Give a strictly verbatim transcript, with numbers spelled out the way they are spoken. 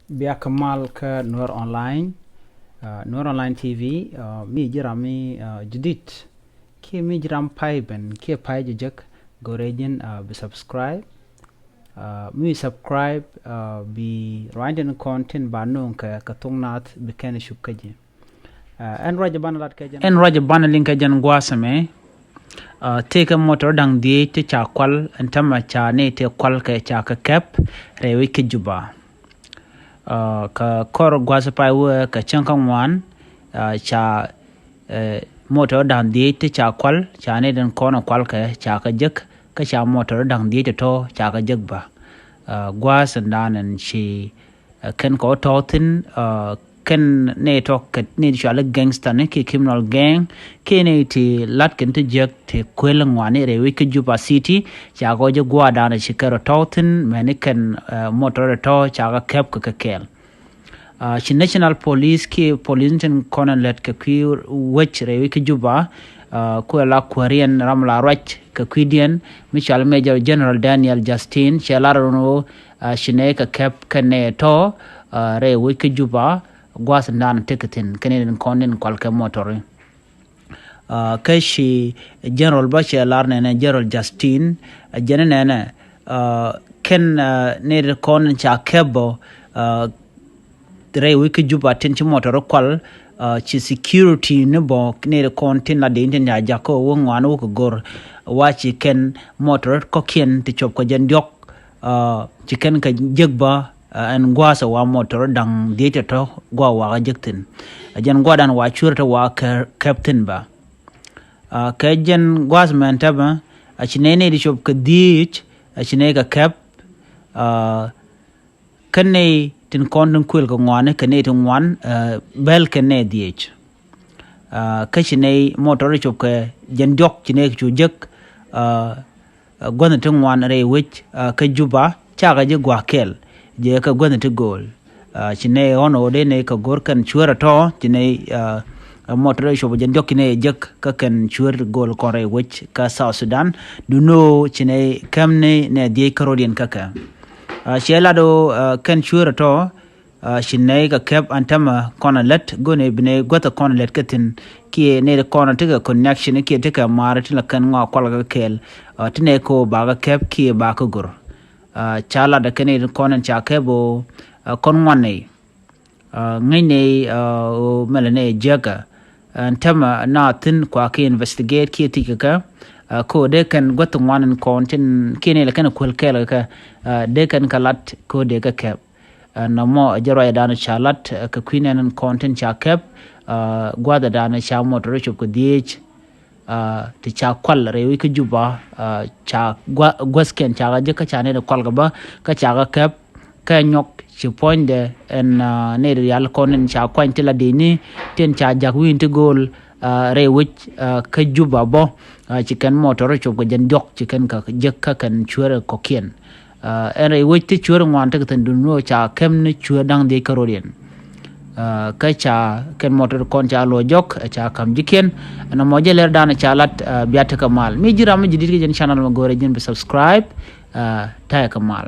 Bia kɛ mal kä Nuer Online, uh, Nuer Online T V, uh, mi ji̱ ram mi, uh, judit. Kiɛ mi ji̱ ram pay ben, kiɛ pay jɛ jek, go̱rɛ ji̱n, uh, bi subscribe. Uh, mi subscribe, uh, bi ruany tin kɔn tin ba nuŋ kɛ, kɛ thok nath bi kɛn cup kä ji̱. Uh, ɛn ruac banɛ lat kɛ jɛn. Ɛn ruac banɛ liŋ kɛ jɛn gua̱a̱th ɛmɛ. Uh, tëëkɛ motor da̱ŋ dhieec ti ca kual, ɛn tämɛ ca ni tëë kual kɛ ca kɛ kɛp rɛy wec kä Juba. Uh, kɛ kɔr gua̱a̱th pay wee kɛ cäŋ kä ŋuan, uh, ca, uh, motor da̱ŋ dhieec ti ca kual, ca ni den kɔn kual kɛ ca kɛ jek, kä ca motor da̱ŋ dhieec tɔ̱ ca kɛ jek bä. Uh, gua̱a̱th ɛn dan ɛn ci, uh, kɛn kɔ tɔ̱ thi̱n, uh, kɛn ni tɔ̱ kɛ ni cuali gangster ni kiɛ criminal gang, kiɛ ni ti lat kɛn ti jiäk ti kuël ŋuani rɛy wec kä Juba City, ca kɔ jɛ gua̱a̱r dan ci kɛ rɔ tɔ̱ thi̱n, mɛni kɛn, uh, motor tɔ̱ ca kɛ kɛp kɛ kɛ kɛɛl. Uh, ci National Police kiɛ police tin kɔn lät kɛ kui̱ wec rɛy wec kä Juba, uh, kuɛ la kuäriɛn ram la ruac kɛ kui̱diɛn, mi cual Major General Daniel Justin, cɛ lar run wo, uh, ci nɛ kɛ kɛp kɛ nɛ tɔ̱, uh, rɛy wec kä Juba, gua̱a̱th dan tekɛ thi̱n, kɛ ni den kɔn din kual kɛ motori. Uh, kä ci General bä cɛ lar nɛnɛ General Justin, uh, jɛn nɛnɛ, uh, kɛn, uh, ni den kɔn din ca kɛp bä, uh, rɛy wec kä Juba tin ci motor kual, uh, ci security ni bä ni den kɔn tin la den tin ca jakä wä ŋuan wä kɛ gor. Wa ci kɛn motor kɔkiɛn ti cop kɛ jɛn diɔk, uh, ci kɛn kɛ jek bä, uh, ɛn gua̱a̱th wa motor da̱ŋ dhieec tɔ̱ gua̱a̱ wa kɛ jek thi̱n. Uh, jɛn gua̱a̱r dan wa cuer tɔ̱ wa kɛ kɛp thi̱n bä. Uh, kɛ jɛn gua̱a̱th mɛn tɛpɛ, uh, ci nɛ ni di cop kɛ dhieec, uh, ci nɛ kɛ kɛp, uh, kä nɛy tin kɔn tin kuël kɛ ŋuani kɛ nɛy tin ŋuan, uh, bɛl kɛ nɛy dhieec. Uh, kä ci nɛy motor cop kɛ jɛn diɔk ci nɛy kɛ cu jek, uh, uh, gua̱nh ti ŋuan rɛy wec, uh, kä Juba, cakɛ ji̱ gua̱a̱k kɛl, jɛ kɛ gua̱nh ti go̱o̱l. Uh, ci nɛy ɣɔn ɣöö dee nɛy kɛ go̱r kɛn cueer ɛ tɔ̱, ci nɛy, uh, uh, motor cop jɛn diɔk ci nɛy jek kä kɛn cueer ti go̱o̱l kɔn rɛy wec kä South Sudan. Duno ci nɛy kɛm ni nɛy dhieec kä rɔ̱diɛn kä kɛ. Uh, ciɛ lat ɣöö, uh, kɛn cueer ɛ tɔ̱, uh, ci nɛy kɛ kɛp an tämɛ kɔn a lät, go̱n ɛ bi nɛy guäth ɛ kɔn a lät kä thi̱n, kiɛ nɛy ti kɔn a tekɛ connection, kiɛ tekɛ maar ti la kɛn ŋɔak kual kɛ kɛɛl, uh, ti nɛy kɛ ɣöö bakɛ kɛp kiɛ bakɛ go̱r. Uh, ca lat ɛ kɛ nɛy ti kɔn ɛn ca kɛp ɣöö, uh, kɔn ŋuan nɛy. Uh, ŋäc nɛy, uh, ɣöö mɛlɛ nɛy jiäkä. Ɛn tämɛ na thi̱n kua ki investigate kiɛ thiec kɛ kɛ, uh, ko dee kɛn guäth ŋuan in kɔn tin kiɛ nɛy lɛ kɛn kuäl kɛɛl kɛ kɛ, uh, dee kɛn kɛ lat ko dee kɛ kɛp. Uh, nɔmɔ jɛ ruacdan ca lat, uh, kɛ kui̱ nɛn in kɔn tin ca kɛp, uh, gua̱thdan ca motor cop kɛ dhieec. Uh, ti ca kual rɛy wec kä Juba, uh, ca gua-, guäthkɛn ca kɛ jek kä ca nɛy ti kual kɛ bä, kä ca kɛ kɛp, kä nyɔk ci puɔ̱nydɛ ɛn, uh, nɛy ti rial kɔn in ca kuany ti la dini, tin ca jak wi̱i̱n ti go̱o̱l, uh, rɛy wec, uh, kä Juba bä, uh, ci kɛn motor cop kɛ jɛn diɔk ci kɛn kɛ jek kä kɛn cueer kɔkiɛn. Uh, ɛn rɛy wec ti cueer ŋuan tekɛ thi̱n duno ca kɛm ni cueer da̱ŋ dhieec kä rɔ̱diɛn. Uh, kä ca kɛn motor kɔn ca lo̱c jɔk, uh, ca ka̱m ji̱kiɛn. Ɛn ɛmɔ jɛ lɛr dan ca lat, uh, bia tekɛ mal. Mi ji̱ ram mi ji̱ dit kä jɛn channel mɛ go̱rɛ ji̱n bi subscribe, uh, ta̱yɛ kɛ mal.